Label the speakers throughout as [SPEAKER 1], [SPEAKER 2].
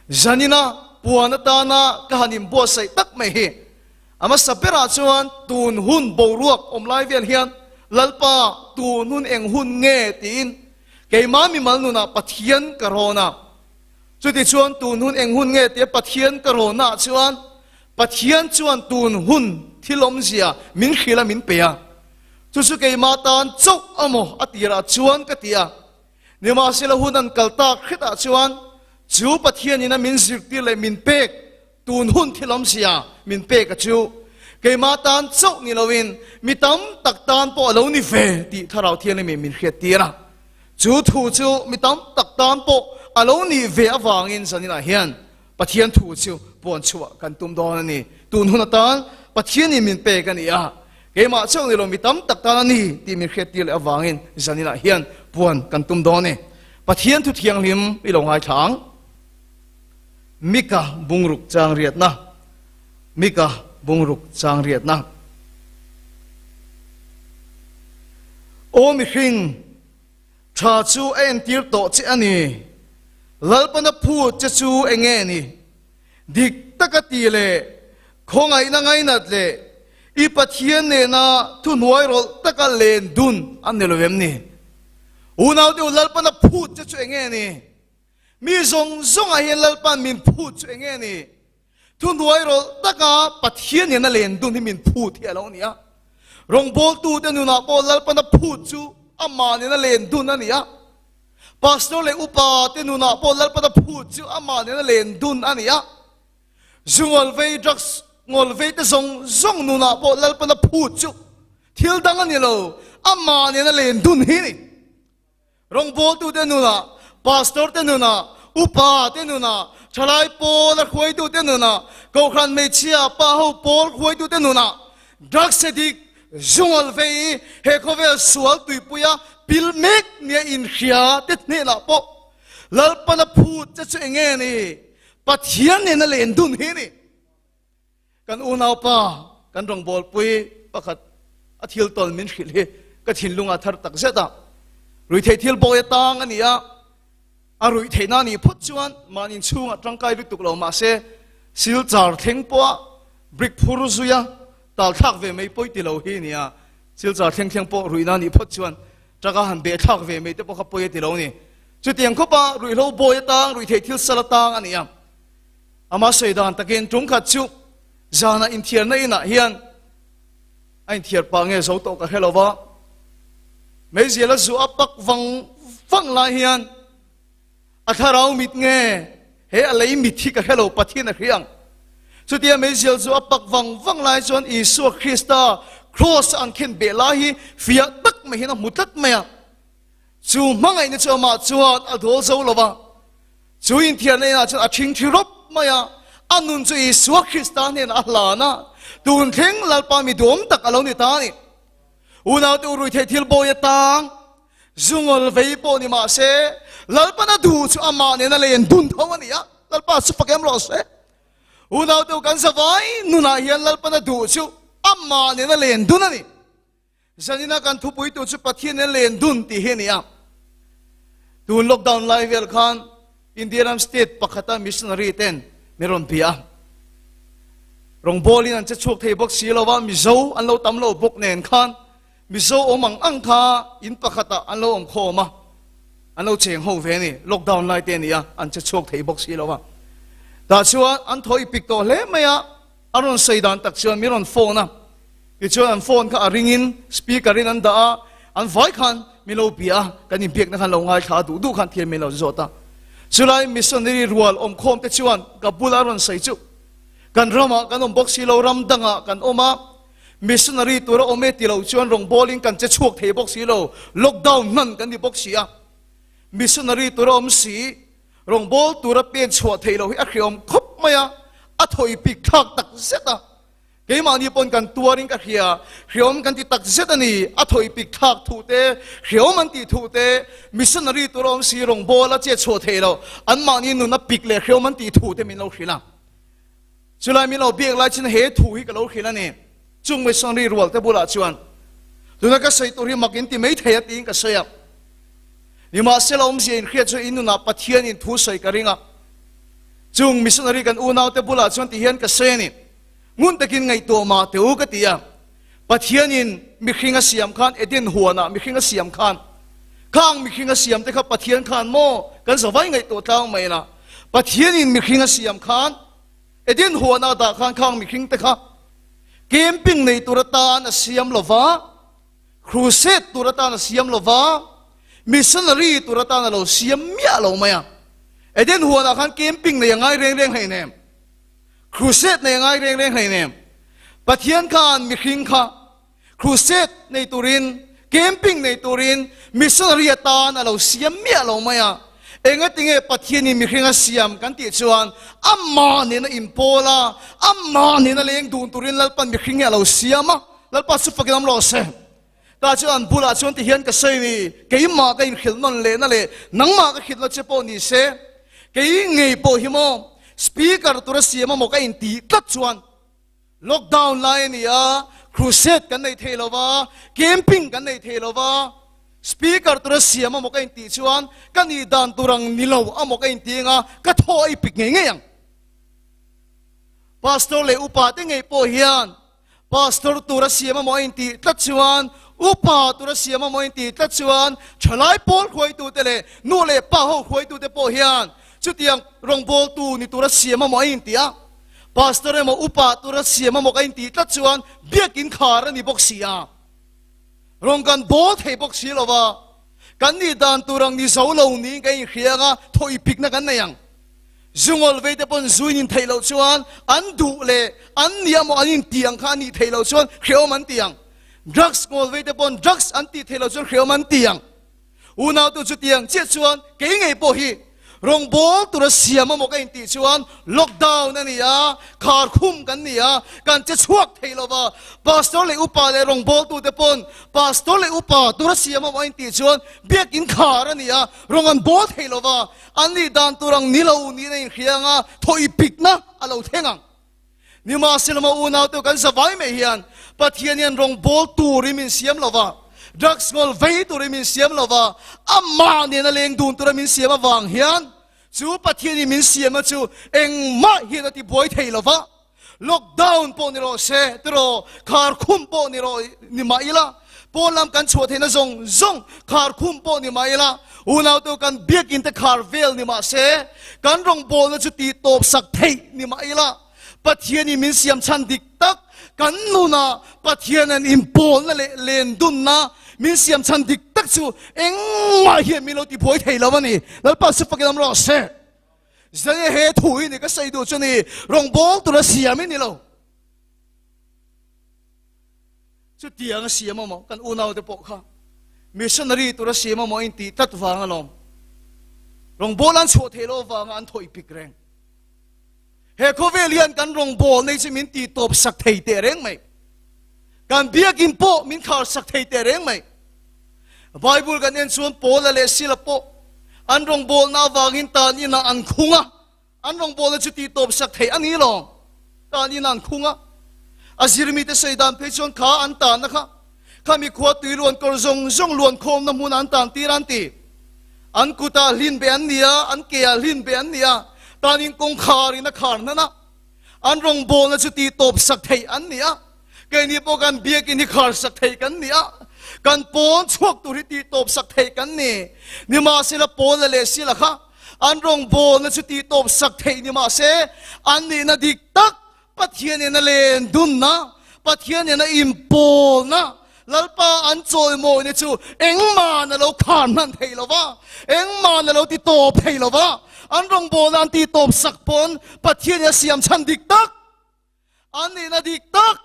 [SPEAKER 1] Zanina puan atana ka han inbuatsaih tak mai hi a hmasa berah chuan tun hun boruak awm lai vel hian Lalpa tun hun eng hun nge tiin keimah mimal nunah Pathian ka rawn a. Chutichuan tun hun eng hun nge tia Pathian ka rawnnaah chuan Pathian chuan tun hun thil awmzia min hrilh a min pe a. Chu chu keimah tan chauh amaw a tirah chuan ka ti a. Nimahsela hun an kal tak hretah chuan chu Pathianin a min zirtir leh min pek tun hun thil awmzia min pek a chu keimah tan chauh ni loin mi tam tak tan pawh a lo ni ve tih Thlarau Thianghlimin min hriattir a. Chu thu chu mi tam tak tan pawh a lo nih ve avangin zaninah hian Pathian thu chu puan chhuah kan tum dawn a ni. Tun hun atan Pathianin min pek a ni a, keimah chauh ni lo mi tam tak tan a ni tih min hriattir leh avangin zaninah hian puan kan tum dawn a ni. Pathian thu thianghlim i lo ngaithla ang. Mika bungruk chang riatna Mika bungruk chang riatna Aw mihring, tha chu a entir tawh che a ni. Lalpana phut che chu eng nge ni? Dik taka ti leh khawngaihna ngainat leh i Pathian nena thuhnuai rawlh taka len dun a ni lo em ni? Unau deuh Lalpana phut che chu eng nge ni? Mi zawng zawngah hian Lalpa'n min phut chu eng nge ni? Thuhnuai rawlh taka Pathian nena len dun hi min phut hi a lo ni a. Rawngbawltute nunah pawh Lalpana phut chu amah nena len dun a ni a. Pastor leh upa te nunah pawh Lalpana phut chu amah nena len dun a ni a. Zu ngawlvei, drugs ngawlvei te zawng zawng nunah pawh Lalpana phut chu thil dang a ni lo, amah nena len dun hi a ni. Rawngbawltute nunah, pastor te nunah, upa te nunah, thalai pawl a hruaitute nunah, kohhran hmeichhia pa ho pawl hruaitute nunah drugs addict zungal vei i he khawvel sual tuipuia pil mek nia inhria te hnenah pawh Lalpana phut che chu eng nge ni? Pathian nena len dun hi ni. Kan unaupa kan rawngbawlpui pakhat a thil tawn min hrilh hi ka thinlung a thar tak zet a. Ruihtheih thil bawi atang a ni a, a ruihtheihna a nih phawt chuan mahni inchhungah tangkai lutuk lo mah se silchar thleng pawha brick phur zuia tal thlak ve mai pawi ti lo hi a ni a. Silchar thleng thleng pawh ruihna a nih phawt chuan truck-a han beh thlak ve mai te pawh kha pawi a ti lo a ni. Chutiang khawpa ruihhlo bawi atang, ruihtheih thil sal atang a ni a. Amah sawi dan takin tum khat chu zanah inthiarna inah hian a inthiar pah nge zo tawh ka hre lo va, meizial a zu a pak vang vang lai hian a thlarau mit nge he a lei mit hi ka hre lo Pathian a hria ang. Chutia meizial zu a pak vang vang lai chuan Isua Krista cross a an khen beh lai hi fiah tak mai hian a hmu tlat mai a. Chu hmangaihna chu amah chuan a dawl zo lo va. Chu inthiarna inah chuan a ṭhingṭhi rawp mai a, a nun chu Isua Krista hnenah a hlan a, tun thleng Lalpa mi duhawm tak a lo ni ta a ni. Unaute u ruihtheih thil bawi atang zungawl vei pawh ni mah se, Lalpan a duh chu amah nena len dun tho a ni a, Lalpa chu fak em rawh se. Unaute u kan zavai nunah hian Lalpan a duh chu amah nena len dun a ni. Zanina kan thupuitu chu Pathian nen len dun tih hi a ni a. Tun lockdown lai vel khan India ram state pakhata missionary ten min rawn bia a. Rawngbawlin an che chhuak thei bawk si lo va, Mizo an lo tam lo bawk nen khan Mizo awm ang ang kha in pakhatah an lo awm khawm a, an lo cheng ho ve a ni. Lockdown lai te a ni a, an che chhuak thei bawk si lo va. Tah chuan an thaw i pik tawh hle mai a. A rawn sawi dan tak chuan min rawn phone a, tichuan an phone kha a ringin speaker in an dah a, an vai khan min lo bia a, kan inbiakna khan lo ngaithla a, duh duh khan thil min lo zawt a. Chulai missionary rual awmkhawm te chuan ka bula a rawn sawi chu, Kan ramah kan awm bawk si lo, ram dangah kan awm a, missionary tura awm e ti lo chuan rawngbawlin kan che chhuak thei bawk si lo, lockdown hman kan ni bawk si a, missionary tura awm si, Rawngbâwl tura pen chhuah theih loh hi a hriawm khawp mai a, a thawi pik thlak tak zet a. Keimahni pawn kan tuarin ka hria, hriawm kan ti tak zet a ni, a thawi pik thlak thu te, hriawm an tih thu te, missionary tura awm si rawngbâwl a chet chhuah theih loh, anmahni nun a pik leh hriawm an tih thu te min lo hrilh a. Chulai min lo biak lai chin he thu hi ka lo hrilh a ni. Chung missionary rual te bulah chuan, Tuna ka sawi tur hi mak in ti mai thei a tiin ka sawi a. Nimahsela awmzia inhriat chu in nunah Pathianin thu sawi ka ring a. Chung missionary kan unaute bulah chuan ti hian ka sawi a ni. Ngun takin ngaihtuah mah teh u ka ti a. Pathianin mihring a siam khan Eden huanah mihring a siam khan khang mihring a siam te kha Pathian khan maw kan zavai ngaihtuah tlang mai la Pathianin mihring a siam khan Eden huanah dah khan khang mihring te kha camping nei tur atan a siam lova crusade tur atan a siam lova missionary tur atan a lo siam miah lo mai a Eden huanah khan camping nei a ngai reng reng hleinem. Crusade nei a ngai reng reng hleinem. Pathian khan mihring kha crusade nei turin, camping nei turin, missionary atan a lo siam miah lo mai a. Engatinge Pathianin mihring a siam kan tih chuan amah nena inpawl a, amah nena leng dun turin Lalpan mihring hi a lo siam a. Lalpa chu fakin awm rawh se. Tah chuan an bulah chuan tihian ka sawi ni, keimah ka inhrilh nawn lehna leh nangmah ka hrilh na che pawh ni se, kei ngei pawh hi maw speaker tura siam amaw ka intih tlat chuan lockdown lai a ni a, crusade kan nei thei lo va, camping kan nei thei lo va, speaker tura siam amaw ka intih chuan ka nih dan tur ang ni lo amaw ka intih anga ka thaw a ipik ngei ngei ang. Pastor leh upa te ngei pawh hian Pastor tura siam amaw a intih tlat chuan, upa tura siam amaw a intih tlat chuan, thalai pawl hruaitute leh nu leh pa ho hruaitute pawh hian chutiang rawngbawltu ni tura siam amaw a intih a, pastor emaw upa tura siam amaw ka intih tlat chuan biakin khar a ni bawk si a, rawng kan bawl thei bawk si lo va, kan nih dan tur ang ni zo lo niin ka inhria anga thawipikna kan nei ang. Zungawl vei te pawn zuin in theih loh chuan an duh leh an nih amaw an intih ang kha a nih theih loh chuan hrehawm an ti ang. Drugs ngawl vei te pawn drugs an tih theih loh chuan hrehawm an ti ang. Unautu chutiang chiah chuan kei ngei pawh hi rawngbâwl tura siam amaw ka intih chuan lockdown a ni a, khar khum kan ni a, kan che chhuak thei lo va. Pastor leh upa leh rawngbâwltute pawn pastor leh upa tura siam amaw a intih chuan biakin khar a ni a, rawng an bâwl thei lo va. An nih dan tur ang ni lo niin a inhria ang a, thawipikna a lo thleng ang. Nimahsela maw unaute kan zavai mai hian Pathian hian rawngbâwl turin min siam lo va, drugs ngawl vei turin min siam lo va, amah nena leng dun tura min siam avang hian chu Pathianin min siamna chu engmah hian a tibuai thei lo va. Lockdown pawh ni rawh se, tiraw, kharkhum pawh ni rawh ni mah ila, pawn lam kan chhuah theihna zawng zawng kharkhum pawh ni mah ila, unautu kan biakinn te khar vel ni mah se, kan rawngbawlna chu tih tawp sak theih ni mah ila, Pathianin min siam chhan dik tak, kan nunah Pathian an inpawlna leh lendunna min siam chhan dik tak chu engmah hian min lo tibuai thei lo a ni. Lalpa chu fakin awm rawh se. Zane he thu hi ni ka sawi duh chu ni rawngbâwl tura siam hi ni lo. Chutiang a siam amaw kan unaute pawh kha missionary tura siam amaw in tih tlat vang alawm. Rawngbâwl an chhuah theih loh avanga an thawih pik reng. He khawvel hian kan rawngbâwl nei chu min tih tawp sak thei teh reng mai. Kan biakin pawh min khar sak thei teh reng mai. Bible kan en chuan Paula leh Sila pawh an rawngbawlna avangin tan inah an khung a, an rawngbawlna chu tihtawp sak theih a ni lo. Tan inah an khung a, a zirmite sawi dan phei chuan kha an tanna kha khami khua tui luan kawr zawng zawng luan khawmna hmunah an tan tir an ti. An kutah hlin beh an ni a, an keah hlin beh an ni a, tanin kawngkharin a khar hnan a, an rawngbawlna chu tihtawp sak theih an ni a. Keini pawh kan biakinn hi khar sak theih kan ni a, kan pawn chhuak tur hi tihtawp sak theih kan ni. Nimahsela Paula leh Sila kha an rawngbawlna chu tihtawp sak theih ni mahse, an nihna dik tak Pathian in a len dunna, Pathian in a inpawlna, Lalpa an chawimawina chu engmahn a lo khar hman thei lo va, engmahn a lo titawp thei lo va, an rawngbawlna an tihtawp sak pawn Pathian in a siam chhan dik tak. An nihna dik tak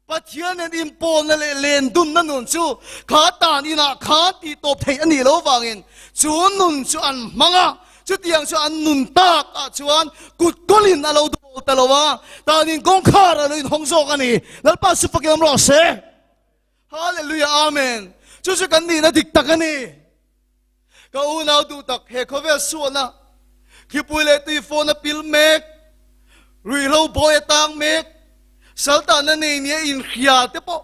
[SPEAKER 1] Pathian nen inpawlna leh lendunna nun chu kha tan inah khan tih tawp theih a nih loh vangin chu nun chu an hmang a, chutiang chu an nun tak ah chuan kut kawlin a lo dawl ta lo a, tanin kawngkhar a lo inhawng zawk a ni. Lalpa chu fakin awm rawh se. Hallelujah Amen. Chu chu kan nihna dik tak a ni. Ka unau duh tak, he khawvel suahna, thlipui leh tuifawn a pil mek, ruihhlo bawi a tang mek, saltahna nei nia inhria te pawh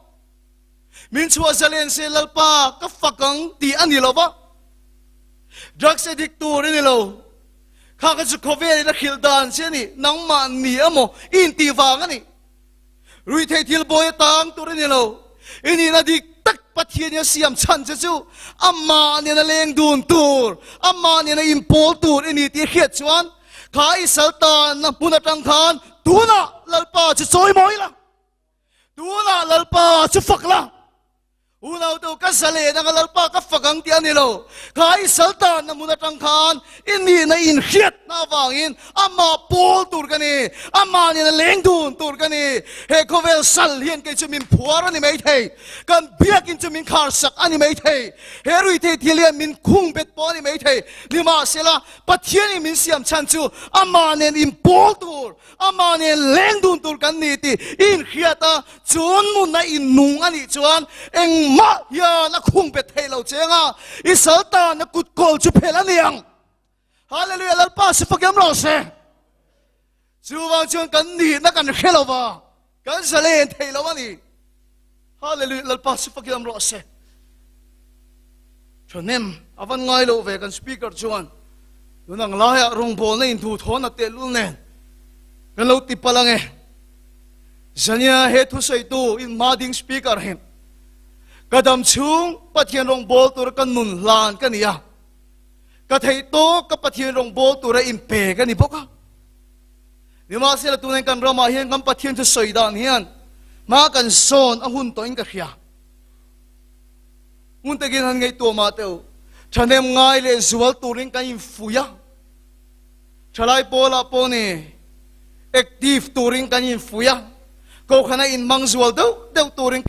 [SPEAKER 1] min chhuah zalen se Lalpa ka fak ang tih a ni lo va. Drugs addict tur i ni lo. Kha kha chu khawvelin a hrilh dan che a ni, nangmah ni emaw i intih vang a ni. Ruihtheih thil bawi a tang tur a ni lo. I nihna dik tak Pathianin a siam chhan che chu amah nena leng dun tur, amah nena inpawl tur i ni tih hriat chuan kha i sal tanna hmun atang khan tunah Lalpa chu chawi mawi la, tunah Lalpa chu fak la. Unau deuh ka zalen anga Lalpa ka fak ang tih a ni lo. Kha i sal tanna hmun atang khan i nihna inhriatna avangin amah pawl tur ka ni, amah nena leng dun tur ka ni. He khawvel sal hian kei chu min phuar a ni maithei, kan biakin chu min kharsak a ni maithei, he ruithei thil hian min khung bet pawh a ni maithei. Nimahsela, Pathianin min siam chhan chu amah nen inpawl tur, Amah nen leng dun tur kan ni tih i inhriat a, chun nuna i nung a nih chuan engmah hian a khung bet thei lo che anga i sal tana kut kawl chu phelh a ni ang. Hallelujah, Lalpa si fakiam rawh se. Chuvang chuan kan nihna kan hre lo va, kan zalen thei lo a ni. Hallelujah, Lalpa si fakiam rawh se. Thahnem a van ngai lo ve kan speaker chuan tun ang laiah rawngbawlna in duhthawn a tehlul nen kan lo ti palh ange. Zania he thusawitu in hma ding speaker hi ka dam chhung Pathian rawngbâwl tura ka nun hlan ka ni a, ka theih tawk ka Pathian rawngbâwl tura inpe ka ni bawk a. Nimahsela tunin kan ramah hian kan Pathian thusawi dan hian hma kan sawn a hun tawhin ka hria. Hmun takin han ngaihtuah mah teh u. Thahnem ngai leh zual turin kan infuih a, thalai pawlah pawh ni active turin kan infuih a, kohhran a inhmang zual deuh deuh turin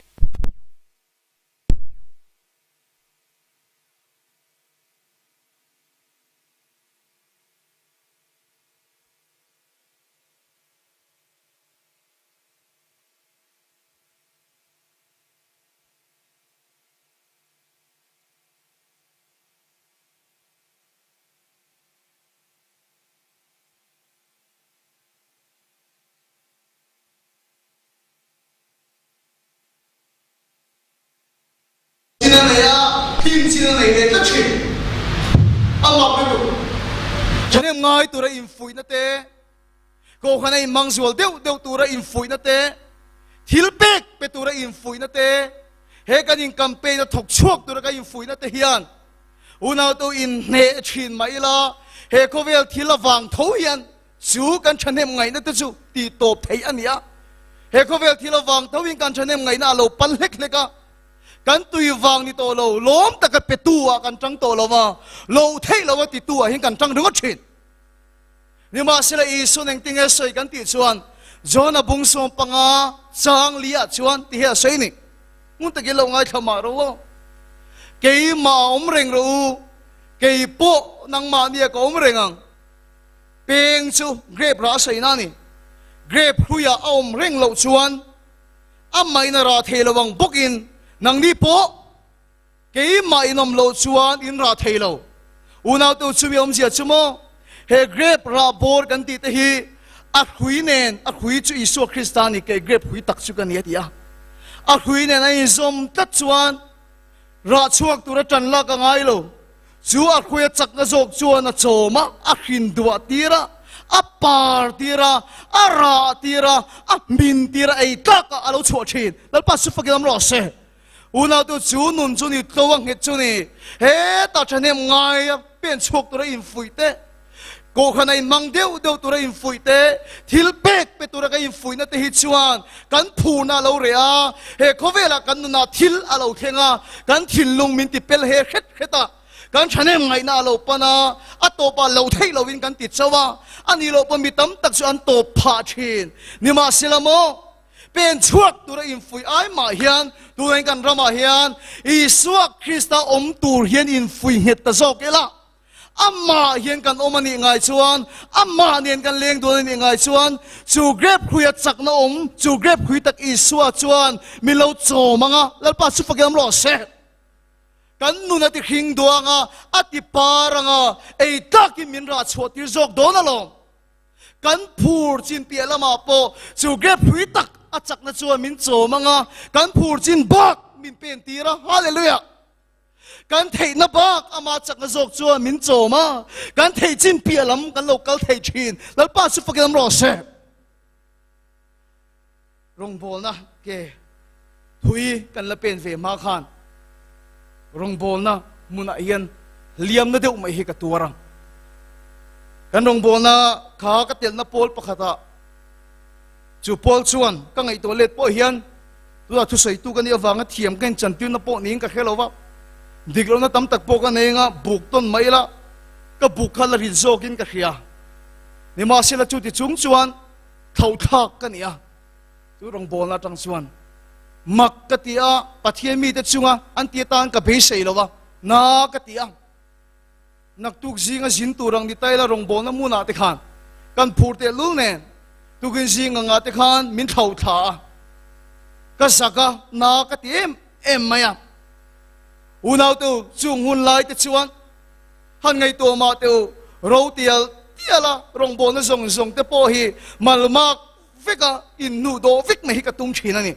[SPEAKER 1] Chin a nei a, hlim chin a nei leh tlat thin. A mak lutuk. Thahnem ngai tura infuihna te, Kohhran a inhmang zual deuh deuh tura infuihna te, thil pek pe tura infuihna te, he kan in campaign a thawk chhuak tura kan infuihna te hian unautu inhneh thin mah ila he khawvel thil avang tho hian chu kan thahnem ngaihna te chu tih tawp theih a ni a. He khawvel thil avang tho in kan thahnem ngaihna a lo pal hlek hlek a, kan tui vang ni tawh lo, lawm taka petu ah kan tang tawh lo va, loh theih lo a titu ah hian kan tang ringawt thin. Nimahsela Isuan engtinge sawi kan tih chuan John-a bung 15 chang li ah chuan ti hi a sawi ni. Hmun takin lo ngaithla mah rawh aw. Keimah a awm reng rawh u, kei pawh nangmahnia ka awm reng ang. Peng chu grape rah a sawi na a ni. Grape hluiah a awm reng loh chuan amahin a rah thei lo ang bawkin nangni pawh Keimah in awm loh chuan in rah thei lo. Unautu chumi awmzia chu maw? He grape rah bawr kan tih te hi a hrui nen, a hrui chu Isua Krista a ni, kei grape hrui tak chu ka ni a ti a. A hrui nen a inzawm tlat chuan rah chhuak tura tan lak a ngai lo. Chu a hrui a chakna zawk chuan a chawm a, a hrin duah tir a, a par tir a, a rah tir a, a hmin tir a, ei tlak a, a lo chhuah thin. Lalpa chu fakin awm rawh se. Unautu chu nun chu ni tlo a nghet chu ni. Hetah thahnem ngai a pen chhuak tura infuih te, kohhran a inhmang deuh deuh tura infuih te, thil pek pe tura ka infuihna te hi chuan kan phurna a lo reh a, he khawvelah kan nunah thil a lo thleng a, kan thinlung min ti pel he hret hret a, kan thahnem ngaihna a lo pan a, a tawpah lo theih loin kan ti chauh a, a nih loh pawh mi tam tak chu an tawp phah thin. Nimahsela maw? Pen chhuak tura infuih ai mah hian tunah kan ramah hian Isua Krista awm tur hian infuih nghet ta zawk ila, amah hian kan awm a nih ngai chuan, amah nen kan leng dawn a nih ngai chuan chu grape hruia chakna awm, chu grape hrui tak Isua chuan min lo chawm ang a, Lalpa chu fakin awm rawh se. Kan nun a ti hring duang a, a ti par ang a, ei takin min rah chhuah tir zawk dawn alawm. Kan phur chin piah lamah pawh chu grape hrui tak a chakna chuan min chawm ang a, kan phur chin bak min pen tir a. Hallelujah! Kan theihna bak ama chakna zawk chuan min chawm a, kan theih chin piah lam kan lo kal thei thin. Lalpa chu fakin awm rawh se. Rawngbawlna ke thui kan la pen ve hma khan rawngbawlna hmunah hian hliamna deuh mai hi ka tuar ang. Kan rawngbawlna kha ka telna pawl pakhatah chu pawl chuan ka ngaihtuah let pawh hian tunah thusawitu ka nih avanga thiam ka inchantirna pawh niin ka hre lo va, dik lohna tam tak pawh ka nei anga buk tawn mai ila ka buk kha la rit zawkin ka hria. Nimahsela chuti chung chuan thlauhthlak ka ni a, chu rawngbawlna atang chuan mak ka ti a, Pathian mite chunga an ti atan ka beisei lo va, na ka ti a. Naktuk zinga zin tur ang ni ta ila rawngbawlna hmunah te khan kan phur tehlul nen tukin zing angah te khan min thlauhthla a, ka zak a, na ka ti em em mai a. Unautu chung hun lai te chuan Han ngaihtuah mah teh u, ro tial tial a rawngbawlna zawng zawng te pawh hi malmak vek a inhnuh dawh vek mai hi ka tum thin a ni.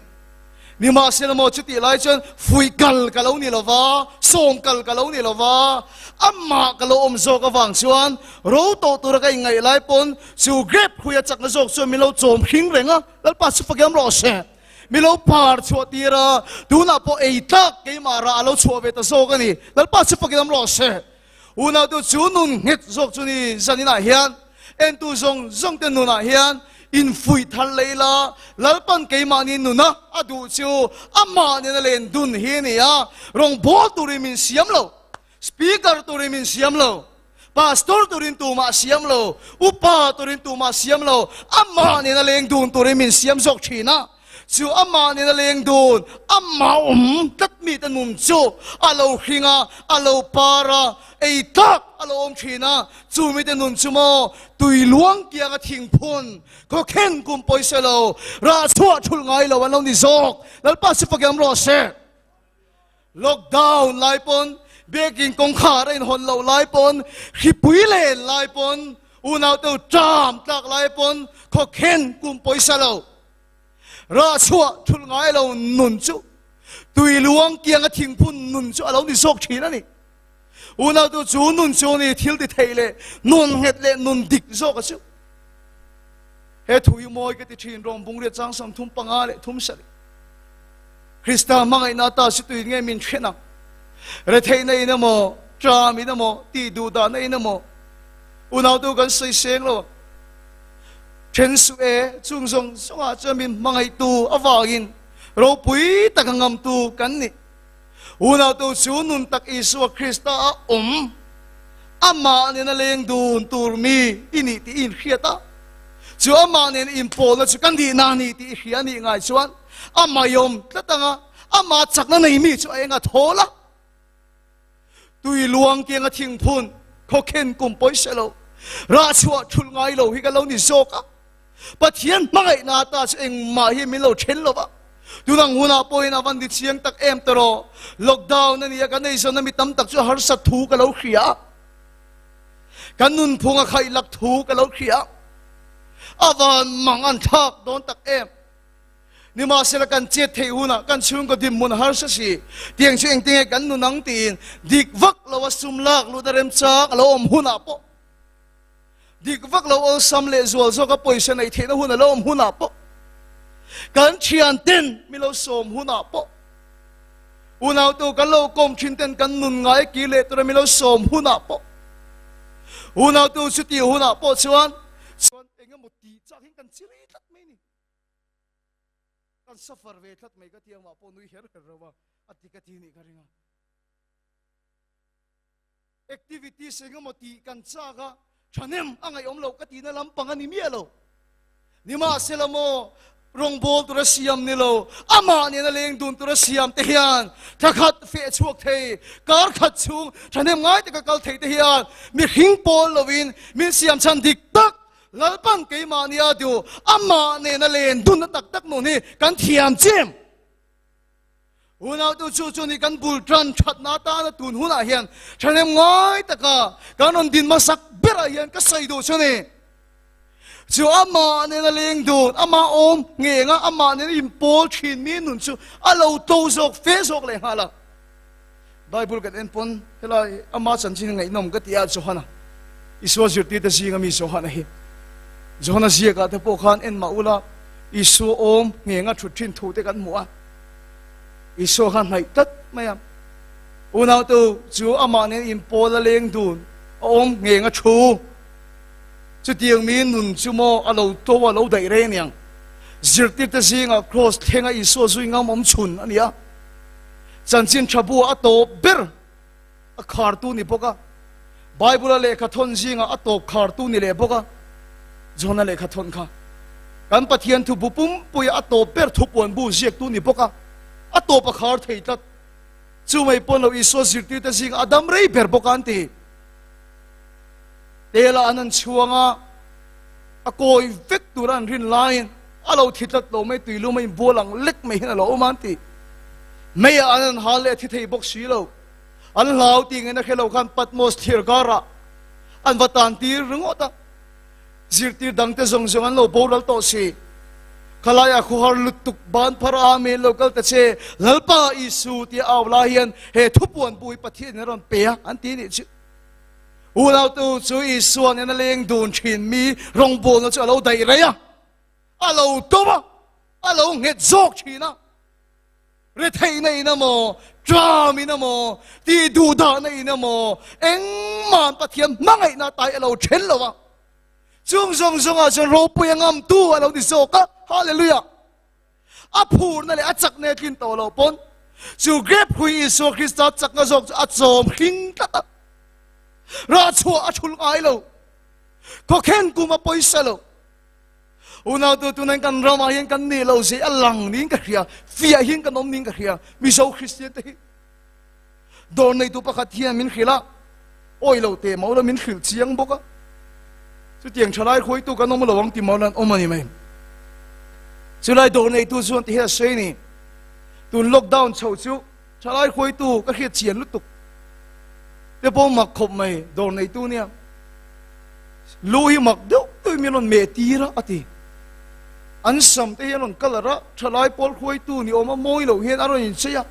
[SPEAKER 1] Nimahsela maw chutih lai chuan fuih kal ka lo ni lo va, sawm kal ka lo ni lo va, amah ka lo awm zawk avang chuan ro tawh tura ka inngaih lai pawn chu grape hruia chakna zawk chuan min lo chawm hring reng a, Lalpa chu fakiam rawh se. Mi lo par chhuah tir a, tunah pawh ei tlak keimah rah a lo chhuah ve ta zawk a ni. Lalpa chu fakin awm rawh se. Unautu chu nun nghet zawk chu ni zaninah hian entu zawng zawng te nunah hian infuih thar leh ila, Lalpan keimahni nuna a duh chu amah nena len dun hi a ni a, rawngbâwl turin min siam lo. Speaker turin min siam lo, Pastor turin tumah siam lo, Upa turin tumah siam lo, amah nena leng dun turin min siam zawk thin a. Chu amah nena leng dun, amah awm tlat mite nun chu a lo hring a, a lo par a, ei tlak a lo awm thin a. Chu mite nun chu maw tui luang kianga thingphun, khawkhen kum pawisa lo, rah chhuah thulh ngai lo an lo ni zawk. Lalpa chu fakiam rawh se. Lockdown lai pawn, biakin kawngkhar a inhawn loh lai pawn, hripui len lai pawn, unaute ṭam tlak lai pawn khawkhen kum pawisa lo, rah chhuah thulh ngai lo nun chu tui luang kianga thingphun nun chu a lo ni zawk ṭhin a ni. Unaute chu nun chu ni thil ti thei leh nun nghet leh nun dik zawk a chu. He thu hi mawi ka ti ṭhin, Rom bungriat chang 35 leh thum sarih. Krista hmangaihna ata si tuin nge min hren ang? Retheihna in emaw, ṭam in emaw, tih duh dahna in emaw, unautu kan sawi seng lo ang. Ṭhen suh e, chung zawng zawngah chuan min hmangaihtu avangin ropui taka ngamtu kan ni. Unautu chu nun tak Isua Krista a awm, amah nena leng dun tur mi i nih tih i inhriat a, chu amah nena inpawlna chu ka nihna a ni tih i hria a nih ngai chuan a maiawm tlat ang a, amah chakna nei mi chu a eng a thawl a. Tui luang kianga thingphun khawkhen kum pawisa lo, rah chhuah thulh ngai lo hi ka lo ni zawk a. Pathian hmangaihna ata chu engmah hi min lo then lo va, tunang hunah pawhin a van di chiang tak em ta rawh. Lockdown a nia, kan eizawnna mi tam tak chu a harsat thu ka lo hria a, kan nunphung a khaihlak thu ka lo hria a, a van mang an thlak dawn tak em. Nimahsela kan chet theih hunah kan chhungkaw dinhmun harsa si, tiang chu engtinge kan nun ang tiin dik vak lo a sum lak lut a remchang a lo awm hunah pawh, Dik vak lo awlsam leh zual zawka pawisa neih theihna hun a lo awm hunah pawh, kan thianten mi lo sawm hunah pawh, unautu kan lo kawm thin ten kan nun ngai kir leh tura mi lo sawm hunah pawh, unautu chutih hunah pawh chuan chuan engemaw tih chak hian kan chiri tlat mai a ni. Kan suffer ve tlat mai ka ti ang mah pawh nui her her reuh a, a ti ka ti nih ka ring a. Activities engemaw tih kan chak a, thahnem a ngaihawm loh ka tihna lampang a ni miah lo. Nimahsela maw, rawngbâwl tura siam ni lo, amah nena leng dun tura siam te hian thla khat feh chhuak thei, kar khat chhung thahnem ngai taka kal thei te hian mihring pawl lovin min siam chhan dik tak Lalpan keimahni a duh, amah nena len dunna tak tak nun hi kan thiam chem. Unautu chu chu ni kan bul tan thatna atana tun hunah hian thahnem ngai taka kan rawn din hmasak berah hian ka sawi duh chu ni. Chu amah nena leng dun, amah awm ngenga amah nena inpawl thin mi nun chu a lo to zawk fe zawk leh nghal a. Bible kan en pawn helai ama chanchin hi ngaihnawm ka ti a Johana Isua zirtirte zinga mi Johana hi Johana ziakah te pawh khan en mah ula Isua awm nghenga thut thin thu te kan hmu a Isua kha hnaih tlat mai a unautu chu amah nen inpawl a leng dun a awm nghenga thu Chutiang mi nun chu maw a lo to a lo daih reng aniang. Zirtirte zingah Kraws thlenga Isua zui ngam awm chhun a ni a. Chanchin tha bu a tawp ber a khartu ni bawk a. Bible-a lehkha thawn zingah a tawp khartu ni leh bawk a. John-a lehkha thawn kha kan Pathian thu bu pumpuia a tawp ber thupuan bu ziaktu ni bawk a. A tawp a khar thei tlat. Chu mai pawn lo Isua zirtirte zingah a dam rei ber bawk a an ti. Tela an an chhuang a, a kawi vek tura an rin laiin a lo thi tlat lo mai, tuilum a inbual ang lek mai hian a lo awm a an ti. Meiah an an hal leh a thi thei bawk si lo. An hlau tih ngaihna hre lo khan Patmos thlir karah an va tan tir ringawt a. Zirtir dangte zawng zawng an lo boral tawh si. Khalaiah khuhar lutuk ban phar a Amen lo kal ta che Lalpa Isu tia au lai hian he thupuan bu hi Pathianin a rawn pe a an ti nih chu. Unautu chu Isua nen a leng dun thin mi rawngbawlna chu a lo daih rei a, a lo tum a, a lo nghet zawk thin a. Retheihna in emaw, ṭam in emaw, tih duhdahna in emaw, engmah Pathian hmangaihna tai a lo ṭhen lo a. Chung zawng zawngah chuan ropui a ngamtu a lo ni zawk a. Hallelujah! A phurna leh a chakna a tlin tawh loh pawn chu grape hui Isua Krista chakna zawk chu a chawm hling tlat a. Rah chhuah a thul ngai lo. Khawkhen kum a pawisa lo. Unautu tunan kan ramah hian kan nih lo zia a lang niin ka hria, fiah hian kan awm niin ka hria. Mizo Kristian te hi dawr neitu pakhat hian min hrilh a, awi lo teh mauh la min hrilh chiang bawk a. Chutiang thalai khawitu kan awm lo ang ti mauh la an awm a ni mai. Chulai dawr neitu chuan ti hian a sawi ni, tun lockdown chho chu thalai khawitu ka hriat chian lutuk te pawh mak khawp mai dawr neitu nia. Lu hi mak deuh deuhin min rawn meh tir a, a ti. An sam te hi an rawn colour a, thalai pawl hruaitu ni awm a mawi loh hian a rawn inchei a.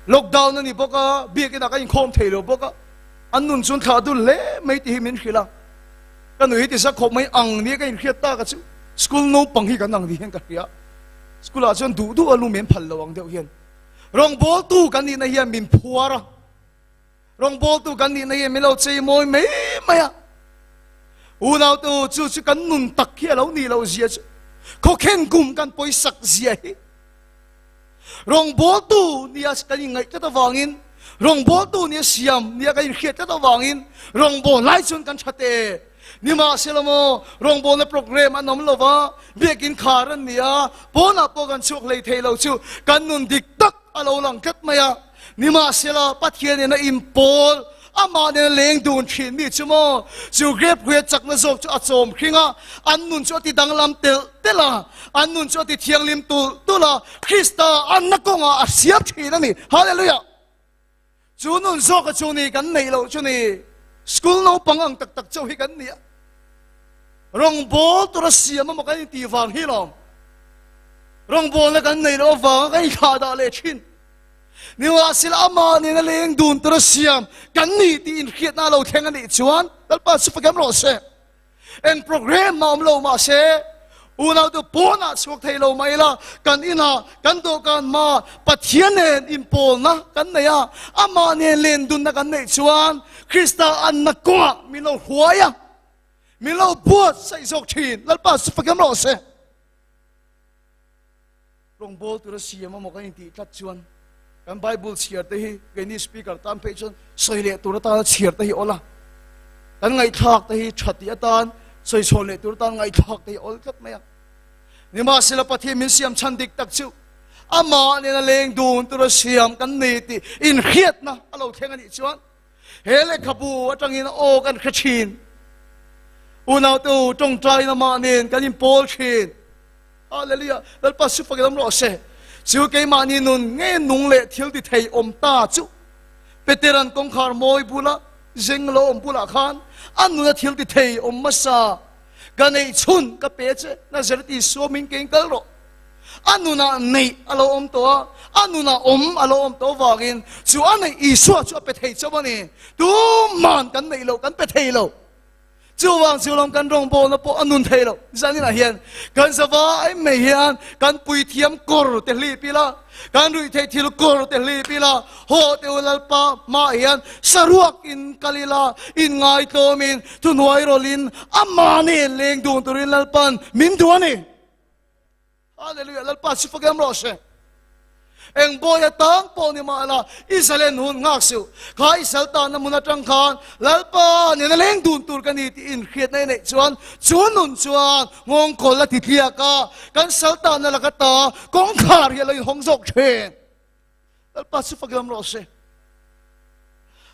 [SPEAKER 1] Lockdown a ni bawk a, biakinah ka inkhawm thei lo bawk a, an nun chuan thlah dul hle mai tih hi min hrilh a. Ka nui hi ti zak khawp mai ang nia ka inhriat tak a chu school naupang hi kan ang ni hian ka hria. School ah chuan duh duh a lu men phal lo ang deuh hian rawngbawltu kan nihna hian min phuar a. Rawngbawltu kan nihna hi min lo chei mawi mai mai a. Unautu chu chu kan nun tak hi a lo nih loh zia chu khawkhen kum kan pawisak zia hi. Rawngbawltu nia kan inngaih tlat avangin, rawngbawltu nia siam nia kan inhriat tlat avangin rawngbâwl lai chuan kan tha te. Nimahsela maw, rawngbawlna program an awm lo va, biakin khar an ni a, pawnah pawh kan chhuak hlei thei lo chu kan nun dik tak a lo lang tlat mai a. Nimahsela, Pathian in a inpawl, amah nen a leng dun thin mi chu maw? Chu grape huia chakna zawk chu a chawm hring a, an nun chu a ti danglam telh telh a, an nun chu a ti thianghlim tulh tulh a, Krista anna kawngah a siam thin a ni. Hallelujah! Chu nun zawka chu ni kan neih loh chu ni, school naupang ang tak tak chauh hi kan ni a. Rawngbâwl tura siam emaw kan intih vang hi lawm. Rawngbâwlna kan neih loh avanga kan inthlahdah leh thin. Nimahsela amah nena leng dun tura siam kan ni tih inhriatna a lo thleng a nih chuan Lalpa chu fakem rawh se. Eng program mah awm lo mahse unau te pawnah chhuak thei lo mah ila kan inah kan dawhkan hma Pathian nen inpawlna kan nei a, amah nen len dunna kan neih chuan Krista anna kawngah min lo hruai a, min lo buatsaih zawk thin. Lalpa chu fakem rawh se. Rawngbâwl tura siam emaw kan intih tlat chuan kan Bible chhiar te hi keini speaker tan phei chuan sawi leh tur atana chhiar te hi awl a, kan ngaihthlak te hi tha tih atan sawi chhawn leh tur atan ngaihthlak te hi awl tlat mai a. Nimahsela Pathian min siam chhan dik tak chu amah nena leng dun tura siam kan ni tih inhriatna a lo thleng a nih chuan he lehkhabu atangin aw kan hre thin. Unaute u, tawngtaina mah nen kan inpawl thin. Hallelujah! Lalpa su fakin awm rawh se. Chu keimahni nun nge nung leh thil ti thei awm ta chu Peteran kawngkhar mawi bula zeng lo awm bulah khan a nuna thil ti thei awm hmasa ka neih chhun ka pe che Nazareth Isua min keng kal rawh. A nunah neih a lo awm tawh a, a nunah awm a lo awm tawh avangin chu a neih Isua chu a pe thei chauh a ni. Tuman kan neih loh kan pe thei lo. Chuvang chu lawm kan rawngbawlna pawh a nun thei lo. Zaninah hian kan zavai mai hian kan puithiam kawr te hlip ila, kan ruihtheih thil kawr te hlip ila, haw teh u Lalpa hmaah hian saruak in kal ila, inngaihtlawmin thuhnuai rawlhin amah nen leng dun turin Lalpan min duh a ni. Hallelujah, Lalpa chu fak em rawh se. Eng bawi atang pawh ni mah la, i zalen hun nghak suh. Kha i sal tanna hmun atang khan Lalpa nena leng dun tur ka ni tih inhriatna i neih chuan chu nun chuan nghawngkawl a ti tliak a, kan sal tanna laka ta kawngkhar hi a lo inhawng zawk thin. Lalpa chu fak em rawh se.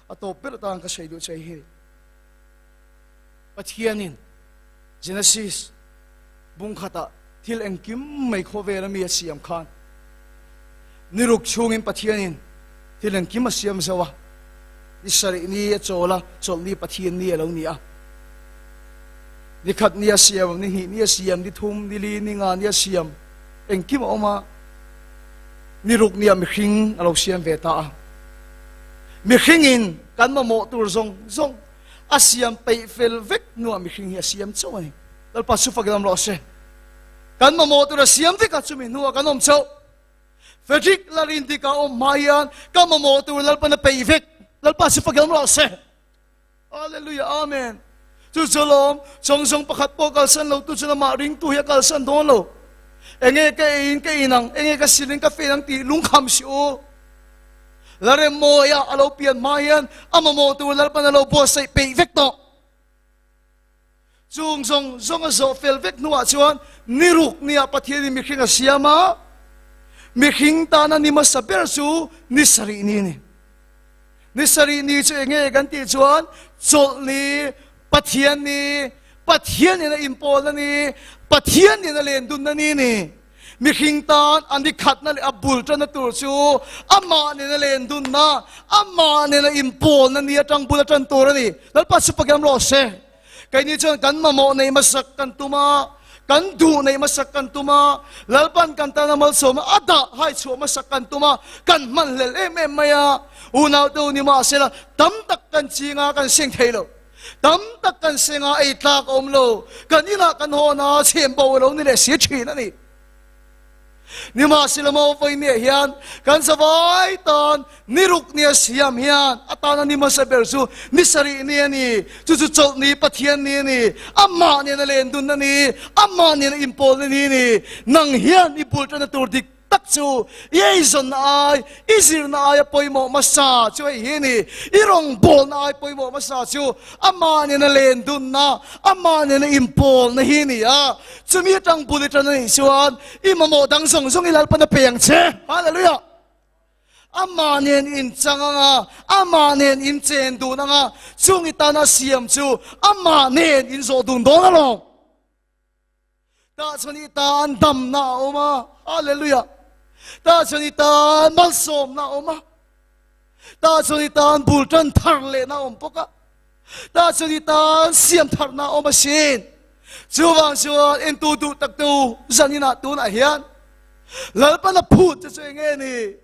[SPEAKER 1] A tawp ber atan ka sawi duh che hi Pathianin Genesis bung khatah thil engkim mai khawvel a mi a siam khan ni ruk chhungin Pathianin thil engkim a siam zo a, ni sarih ni a chawl a, chawlhni Pathian ni a lo ni a. Ni khat ni a siam, ni hnih ni a siam, ni thum, ni li, ni nga ni a siam, engkim a awm a. Ni ruk nia mihring a lo siam ve ta a. Mihringin kan mamawh tur zawng zawng a siam peih fel vek hnuah mihring hi a siam chauh a ni. Lalpa chu fak lam rawh se. Kan mamawh tur a siam vek a, chumi hnuah kan awm chauh. Frederick Lalrindika awm hma hian ka mamawh tur Lalpan a peih vek. Lalpa chu fak lam rawh se. Hallelujah, Amen. Chu chu lawm, chawng zawng pakhat pawh kalsan lo tu chuan amah ringtu hi a kalsan dawn lo. Enge ka eiin ka in ang, enge ka silin ka fen ang tih lungkham si u. Laremmawia a lo pian hma hian a mamawh tur Lalpan a lo buatsaih peih vek tawh. Chung zawng zawng a zawh fel vek hnuah chuan ni ruk nia Pathianin mihring a siam a, mihring tana ni hmasa ber chu ni sarih ni a ni. Ni sarih ni chu enge kan tih chuan chawlh ni, Pathian ni, Pathian in a inpawlna ni, Pathian in a lendunna ni ni. Mihring tan a ni khatna leh a bul tanna tur chu amah nena lendunna, amah nena inpawlna ni atang bul a tan tur a ni. Lalpa chu pakiam rawh se. Keini chuan kan mamawh neih hmasak kan tum a, kan duh neih hmasak kan tum a, Lalpan kan tana malsawm a dah hai chhuah hmasak kan tum a, kan hmanhlel em em mai a. Unaute u ni mahsela tam tak kan ching a, kan seng thei lo. Tam tak kan seng a, ei tlak a awm lo. Kan inah kan hawn a, chhem bo a lo ni leh si thin a ni. Nimahsela maw vawinia hian kan zavai tan ni ruk nia siam hian atana ni hmasa ber chu ni sarih ni a ni. Chu chu chawlh ni Pathian ni a ni. Amah nena len dun a ni. Amah nena inpawlna ni a ni. Nang hian i bul tana tur dik tak chu i eizawnna ai, i zirna aia pawimawh hmasa chu hei hi a ni. I rawngbawlna ai pawimawh hmasa chu amah nena len dunna, amah nena inpawlna hi a ni a. Chumi atang bul i tan a nih chuan i mamawh dang zawng zawng i Lalpan a pe ang che. Hallelujah! Amah nen in chang ang a, amah nen in chen dun ang a, chung i tana siam chu amah nen in zawh dun dawn alawm. Tah chuan i tan damna a awm a. Hallelujah! Tah chuan i tan malsawmna a awm a. Tah chuan i tan bul tan thar lehna a awm bawk a. Tah chuan i tan siam tharna a awm asin. Chuvang chuan entu duh tak tu zaninah tunah hian Lalpan a phut che chu enge ni?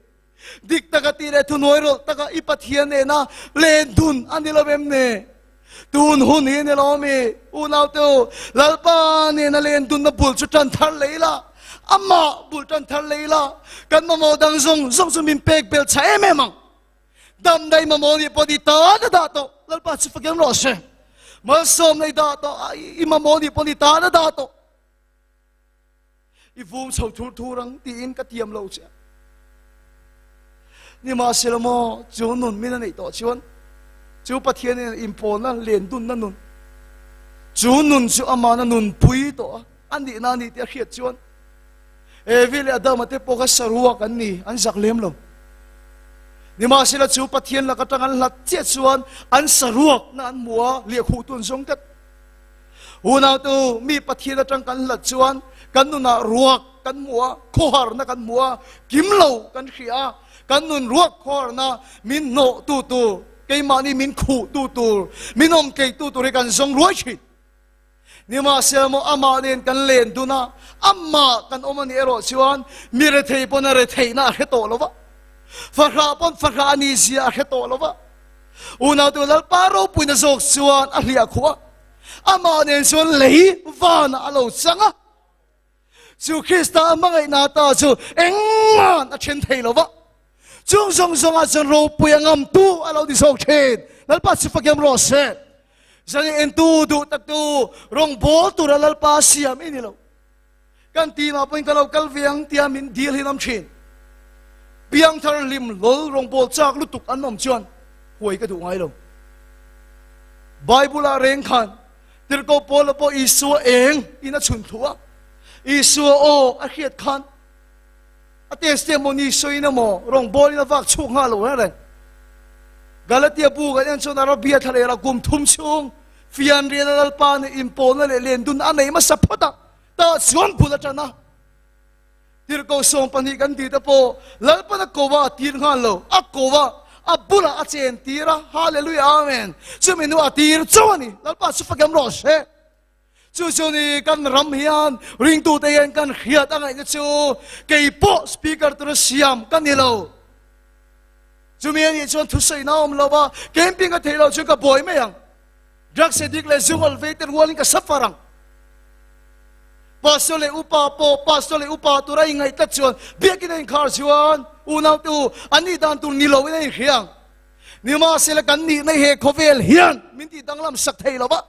[SPEAKER 1] Dik taka tih leh thuhnuai rawlh taka i Pathian nena len dun a ni lo em ni? Tun hun hi ni lo mi? Unaute u, Lalpa nena len dunna bul chu tan thar leh ila, amah bul tan thar leh ila, kan mamawh dang zawng zawng chu min pek bel chha em em ang. Dam daih mamawh nih pawh ni tan a dah tawh. Lalpa chu fakin rawh se. Malsawm nei dah tawh, i mamawh nih pawh ni tan a dah tawh. I vum chho thur thur ang tiin ka tiam lo che. Nimahsela maw, chu nun min a neih tawh chuan chu Pathian in inpawlna len dunna nun, chu nun chu amahna nunpui tawh a, a nihna a ni tih a hriat chuan Evi leh Adama te pawh kha saruak an ni, an zak lem lo. Nimahsela chu Pathian lak atang an hlat chiah chuan an saruakna an hmu a, lehkhuhtu an zawng tlat. Unautu, mi Pathian atang kan hlat chuan kan nunah ruak kan hmu a, khawharna kan hmu a, kim lo kan hria a, kan nun ruak khawharna min hnawhtu tur, keimahni min khuhtu tur, min awmtleitu tur hi kan zawng ruai thin. Nimahsela maw amah nen kan len dun a, amah kan awm a nih erawh chuan mi rethei pawn a retheihna a hre tawh lo va, fahrah pawn fahrah a nih zia a hre tawh lo va. Unautu Lalpa ropuina zawk chuan a hliah khuh a, amah nen chuan lei vanah a lo chang a. Chu Krista a hmangaihna ta chu engmah a then thei lo va, chung zawng zawngah chuan ropui a ngamtu a lo ni zawk thin. Lalpa chu fakiam rawh se. Zani entu duh taktu rawngbawl tura Lalpa siam i ni lo. Kan team ah pawhin ka lo kal ve ang tia min dil hi an awm thin. Piangthar hlim hlawl rawngbawl chak lutuk an awm chuan huai ka duh ngai lo. Bible ah reng khan Tirhkoh Paula pawh Isua eng in a chhun thu a, Isua aw a hriat khan a testimony sawiin emaw rawngbawlin a vak chhuak nghal lo reng reng. Galatia bu kan en chuan Arabia thlalera kum thum chhung fianrial a Lalpa nen inpawlna leh lendun a nei hmasa phawt a, tah chuan bul a tan a. Tirhkoh 12 kan tih te pawh Lalpan a ko a, a tir nghal lo, a ko a, a bulah a chen tir a, Hallelujah Amen. Chumi hnuah a tir chauh a ni, Lalpa chu fakem rawh se. Chu chu ni kan ram hian ringtute hian kan hriat a ngaihna chu kei pawh speaker tura siam ka ni lo. Chumi a nih chuan thusawi na awm lo va, camping a theih loh chuan ka buai mai ang. Drugs addict leh zungawl vei te rualin ka suffer ang. Pastor leh upa pawh pastor leh upa tura ingaih tlat chuan biakin a inkhar chuan unaute u an nih dan tur ni loin a inhria ang. Nimahsela kan nihna he khawvel hian min tih danglam sak thei lo va,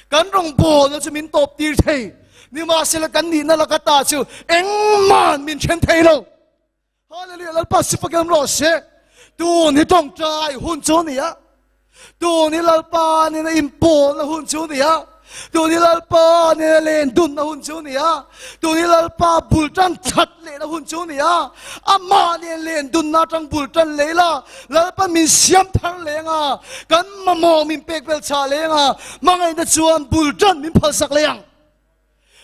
[SPEAKER 1] kan rawngbawlna chu min tawp tir thei. Nimahsela kan nihna laka ta chu engmah min then thei lo. Hallelujah Lalpa sipakem rawh se. Tun hi tawngtai hun chu ni a. Tun hi Lalpa nena inpawlna hun chu ni a. Tun hi Lalpa nena len dunna hun chu ni a. Tun hi Lalpa bul tan that lehna hun chu ni a. Amah nen len dunna atang bul tan leh ila Lalpa min siam thar leng a. Kan mamawh min pek bel chah leng a. Hmangaihna chuan bul tan min phalsak leh ang.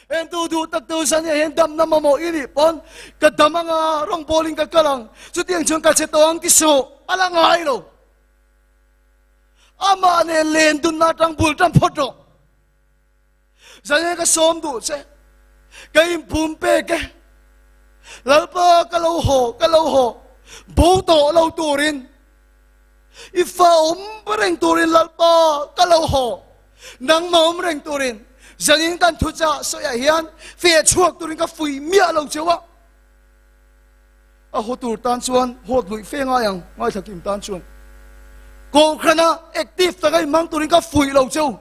[SPEAKER 1] Entu duh tak tu zan hian damna mamawh i nih pawn ka dam anga rawngbawlin ka kal ang, chutiang chuan ka che tawh ang ti suh, a la ngai lo. Amah nen len dunna atang bul tan phawt rawh. Zan hian ka sawm duh che, ka inpum pek e, Lalpa ka lo haw, ka lo haw, bo tawh lo turin, i fa awm reng turin Lalpa ka lo haw. Nangmah awm reng turin zanin kan thuchah sawiah hian feh chhuak turin ka fuih miah lo cheu a. A haw tur tan chuan hawt luih fe ngai ang, ngaithla kim tan chuan. Kohhrana active taka inhmang turin ka fuih lo cheu.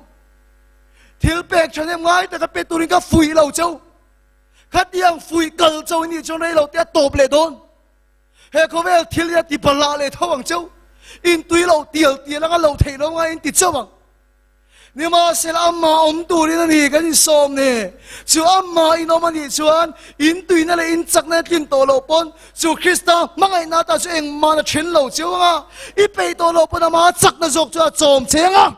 [SPEAKER 1] Thil pek thahnem ngai taka pe turin ka fuih lo cheu. Khatiang fuih kal chau i nih chuan rei lo te a tawp leh dawn. He khawvel thil hi a ti balah leh tho ang cheu. Intui lo tial tial anga lo theih lo ngai in ti chauh ang. Nimahsela amah awm turin a ni kan insawm ni. Chu amah in awm a nih chuan in tuina leh in chakna tlin tawh loh pawn chu Krista hmangaihna ata chu engmah a then lo cheu ang a, i peih tawh loh pawn amah chakna zawk chu a chawm che ang a.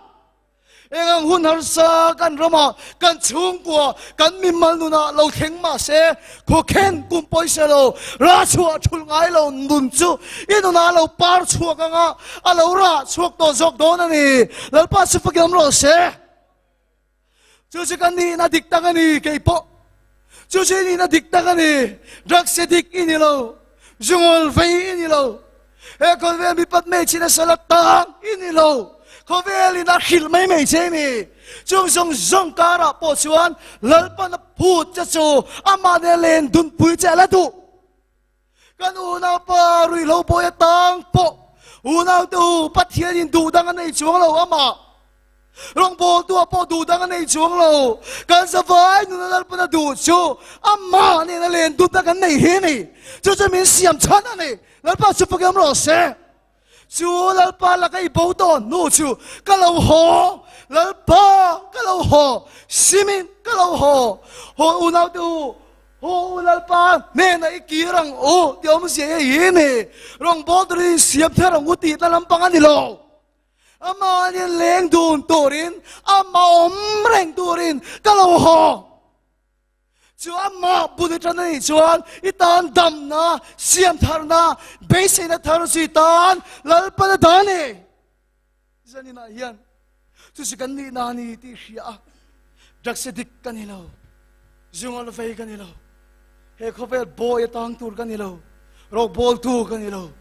[SPEAKER 1] Eng ang hun harsa kan ramah, kan chhungkua, kan mimal nunah lo thleng mah se, Khawkhen kum pawisa lo, rah chhuah thulh ngai lo nun chu i nunah a lo par chhuak ang a, a lo rah chhuak tawh zawk dawn a ni. Lalpa chu fakiam rawh se. Chu chu ka nihna dik tak a ni kei pawh. Chu chu i nihna dik tak a ni. Drugs dik i ni lo. Zungawl vei i ni lo. He khawvel mipat hmeichhe nasa la tang i ni lo. Khawvelin a hrilh mai mai che a ni. Chung zawng zawng karah pawh chuan Lalpan a phut che chu amah nen len dunpui che a la duh. Kan unaupa ruihhlo bawi atang pawh unaute u Pathianin duh dang a nei chuang lo amah. Rawngbawltu ah pawh duh dang a nei chuang lo. Kan zavai nuna Lalpan a duh chu amah nena len dunna kan nei hi a ni. Chu chu min siam chhan a ni. Lalpa chu fakiam rawh se. Chu Lalpa laka i bo dawn hnu chu ka lo haw, Lalpa ka lo haw, simin ka lo haw, haw unaute u, haw u Lalpa hnenah i kir ang u tih awmzia hi hi ni. Rawngbâwl turin insiam thar ang u tihna lampang a ni lo. Amahin leng dun turin, amah awm reng turin ka lo haw. Chu amah bul i tan a nih chuan i tan damna, siam tharna, beiseina thar chu i tan Lalpan a dah a ni. Zaninah hian chu chu kan nihna a ni tih hria a. Drugs addict ka ni lo. Zungawl vei ka ni lo. He khawvel bawi a tang tur ka ni lo. Rawkbawltu ka ni lo.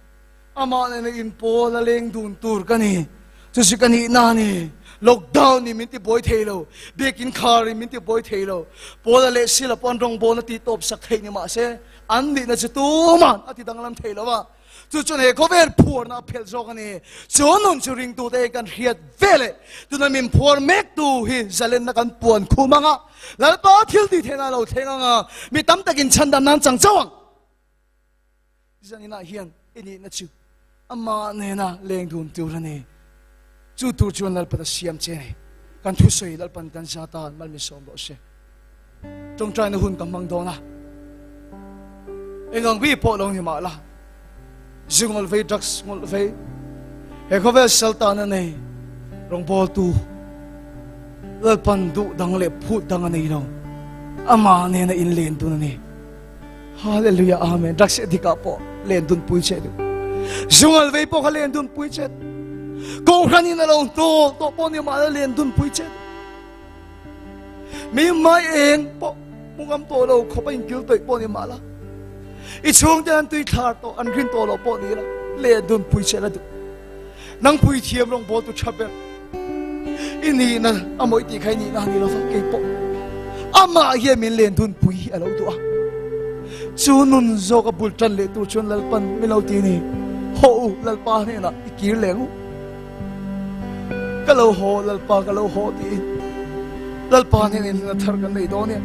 [SPEAKER 1] Amah nena inpawl a leng dun tur ka ni. Chu chu ka nihna a ni. Lockdown in min ti buai thei lo. Biakin khar in min ti buai thei lo. Pawla leh Sila pawh an rawngbawlna tih tawp sak theih ni mahse, an nihna chu tuman a ti danglam thei lo a. Chu chuan he khawvel phuarna a phelh zawk a ni. Chu nun chu ringtute hi kan hriat ve leh tuna min phuar mektu hi zalenna kan puan khum ang a, Lalpa thil tih theihna a lo thleng ang a, mi tam takin chhandam nan chang chauh ang. Zaninah hian i nihna chu amah nena leng dun tur a ni. Chu tur chuan Lalpan a siam che a ni. Kan thusawi Lalpan kan za tan mal min sawm rawh se. Tawngtaina hun ka hmang dawn a, eng ang bi pawh lo ni mah la, zu ngawlh vei, drugs ngawlh vei, he khawvel sal tana nei rawngbawltu Lalpan duh dang leh phut dang a nei lo, amah nena inlen dun a ni. Hallelujah, Amen. Drugs addict ah pawh len dun pui che duh. Zu ngawlh vei pawh kha len dun pui che duh. Kohhran in a lo hnawl tawh pawh ni mah la len dun pui che duh. Mi mai eng pawh hmu ngam tawh lo khawp a inkil tawih pawh ni mah la, i chhungte an tui thlar tawh an rin tawh lo pawh ni la, leh dunpui che la duh. Nang pui thiam rawngbawl tu tha ber i nihna a mawih tih kha i nihna a ni lo va, kei pawh amah hian min len dunpui hi a lo duh a. Chu nun zawk a bul tan leh tur chuan Lalpan min lo ti ni, Haw u Lalpa hnenah i kir leng u. Ka lo haw Lalpa ka lo haw tiin Lalpa nen in hna thar kan nei dawn e.